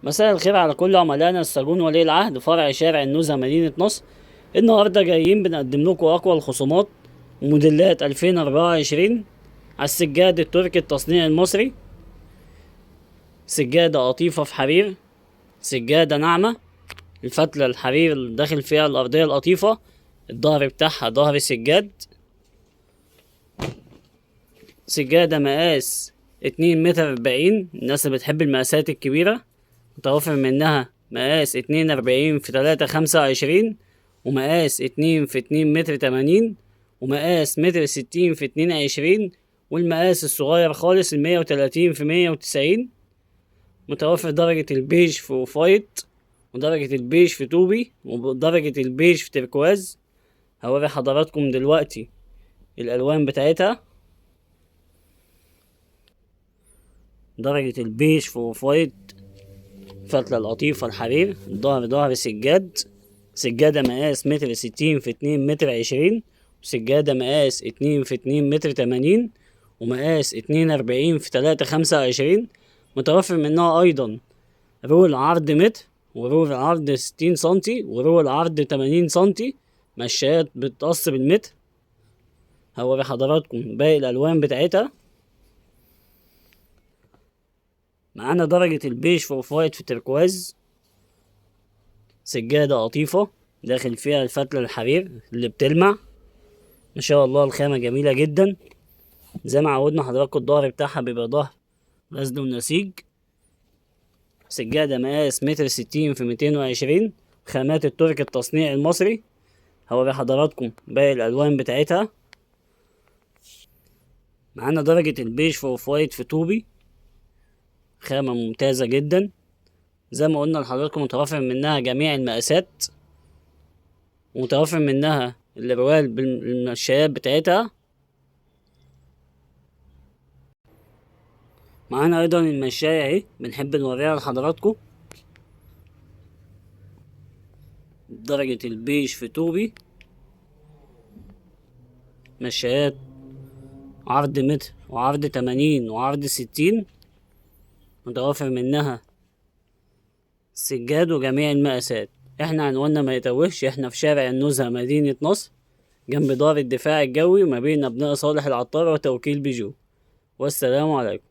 مساء الخير على كل عملائنا السجون ولي العهد، فرع شارع النزهة مدينة نصر. النهاردة جايين بنقدم لكم أقوى الخصومات وموديلات 2024 على السجاد التركي التصنيع المصري. سجادة قطيفة في حرير، سجادة ناعمة، الفتلة الحرير اللي داخل فيها الأرضية القطيفة، الظهر بتاعها ظهر سجاد. سجادة مقاس 2 متر 40، الناس اللي بتحب المقاسات الكبيرة. متوفر منها مقاس 2 40 في 3 25، ومقاس 2 في 2 متر 80، ومقاس متر 60 في 2 20، والمقاس الصغير خالص 130 في 190. متوفر درجة البيج في off white، ودرجة البيج في طوبي، ودرجة البيج في تركواز. هوري حضراتكم دلوقتي الألوان بتاعتها. درجة البيج في off white، فتلة القطيفة الحرير، الظهر ظهر سجاد. سجادة مقاس متر 60 في 2 متر 20، وسجادة مقاس 2 في 2 متر 80، ومقاس 2 40 في 3 25. متوفر منها أيضا رول عرض متر، ورول عرض 60 سنتي، ورول عرض 80 سنتي، مشايات بتقص بالمتر. هوري حضراتكم باقي الألوان بتاعتها. معانا درجة البيج في off white في تركواز، سجادة قطيفة داخل فيها الفتلة الحرير اللي بتلمع ما شاء الله. الخامة جميلة جدا زي ما عودنا حضراتكم. الظهر بتاعها بيبقى ظهر غزل ونسيج. سجادة مقاس متر 60 في 220، خامات الترك التصنيع المصري. هوري حضراتكم باقي الألوان بتاعتها. معانا درجة البيج في off white في طوبي، خامة ممتازة جدا زي ما قلنا لحضراتكم. متوفر منها جميع المقاسات، ومتوفر منها الروال بالمشايات بتاعتها. معانا ايضا المشاية اهي، بنحب نوريها لحضراتكم. درجة البيج في طوبي، مشايات عرض متر وعرض 80 وعرض 60، متوفر منها سجاد وجميع المقاسات. احنا عنواننا ما يتوهش، احنا في شارع النزهة مدينة نصر، جنب دار الدفاع الجوي، ما بين ابناء صالح العطار وتوكيل بيجو. والسلام عليكم.